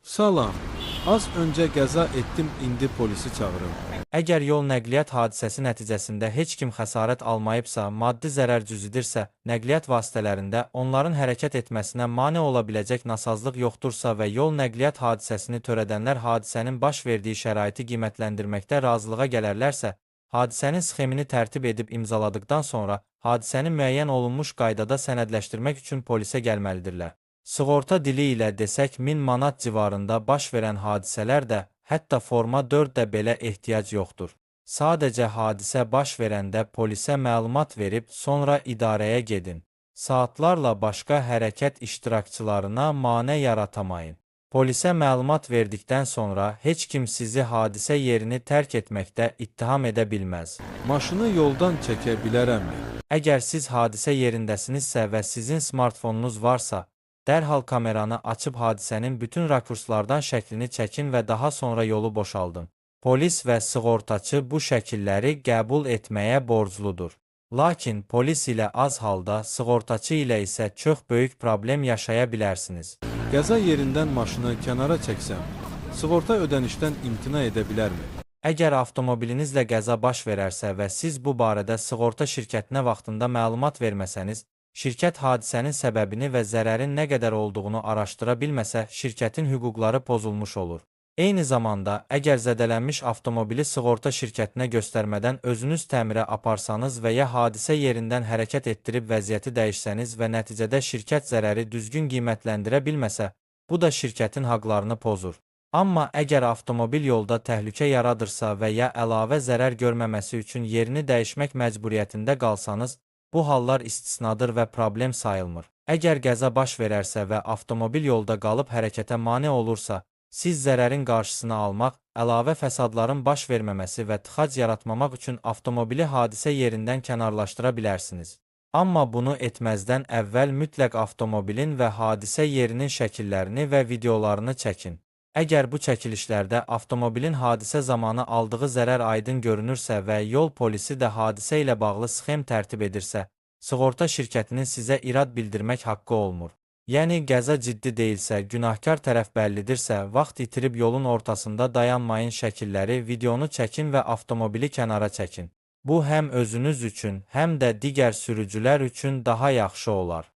Salam. Az öncə qəza etdim, indi polisi çağırım. Əgər yol nəqliyyat hadisəsi nəticəsində heç kim xəsarət almayıbsa, maddi zərər cüzidirsə, nəqliyyat vasitələrində onların hərəkət etməsinə mane ola biləcək nasazlıq yoxdursa və yol nəqliyyat hadisəsini törədənlər hadisənin baş verdiyi şəraiti qiymətləndirməkdə razılığa gələrlərsə, hadisənin sxemini tərtib edib imzaladıqdan sonra hadisəni müəyyən olunmuş qaydada sənədləşdirmək üçün polisə gəlməlidirlər. Sığorta dili ilə desək 1000 manat civarında baş verən hadisələr də, hətta forma 4-də belə ehtiyac yoxdur. Sadəcə hadisə baş verəndə polisə məlumat verib sonra idarəyə gedin. Saatlarla başqa hərəkət iştirakçılarına mane yaratamayın. Polisə məlumat verdikdən sonra heç kim sizi hadisə yerini tərk etməkdə ittiham edə bilməz. Maşını yoldan çəkə bilərəmmi? Əgər siz hadisə yerindəsinizsə və sizin smartfonunuz varsa, dərhal kameranı açıb hadisənin bütün rakurslardan şəklini çəkin və daha sonra yolu boşaldın. Polis və sığortaçı bu şəkilləri qəbul etməyə borcludur. Lakin polis ilə az halda, sığortaçı ilə isə çox böyük problem yaşaya bilərsiniz. Qəza yerindən maşını kənara çəksəm, sığorta ödənişdən imtina edə bilərmi? Əgər avtomobilinizlə qəza baş verərsə və siz bu barədə sığorta şirkətinə vaxtında məlumat verməsəniz, şirkət hadisənin səbəbini və zərərin nə qədər olduğunu araşdıra bilməsə, şirkətin hüquqları pozulmuş olur. Eyni zamanda, əgər zədələnmiş avtomobili sığorta şirkətinə göstərmədən özünüz təmirə aparsanız və ya hadisə yerindən hərəkət etdirib vəziyyəti dəyişsəniz və nəticədə şirkət zərəri düzgün qiymətləndirə bilməsə, bu da şirkətin haqlarını pozur. Amma əgər avtomobil yolda təhlükə yaradırsa və ya əlavə zərər görməməsi üçün yerini dəyişmək məcburiyyətində qalsanız, bu hallar istisnadır və problem sayılmır. Əgər qəza baş verərsə və avtomobil yolda qalıb hərəkətə mane olursa, siz zərərin qarşısını almaq, əlavə fəsadların baş verməməsi və tıxac yaratmamaq üçün avtomobili hadisə yerindən kənarlaşdıra bilərsiniz. Amma bunu etməzdən əvvəl mütləq avtomobilin və hadisə yerinin şəkillərini və videolarını çəkin. Əgər bu çəkilişlərdə avtomobilin hadisə zamanı aldığı zərər aydın görünürsə və yol polisi də hadisə ilə bağlı sxem tərtib edirsə, sığorta şirkətinin sizə irad bildirmək haqqı olmur. Yəni qəza ciddi deyilsə, günahkar tərəf bəllidirsə, vaxt itirib yolun ortasında dayanmayın, şəkilləri, videonu çəkin və avtomobili kənara çəkin. Bu həm özünüz üçün, həm də digər sürücülər üçün daha yaxşı olar.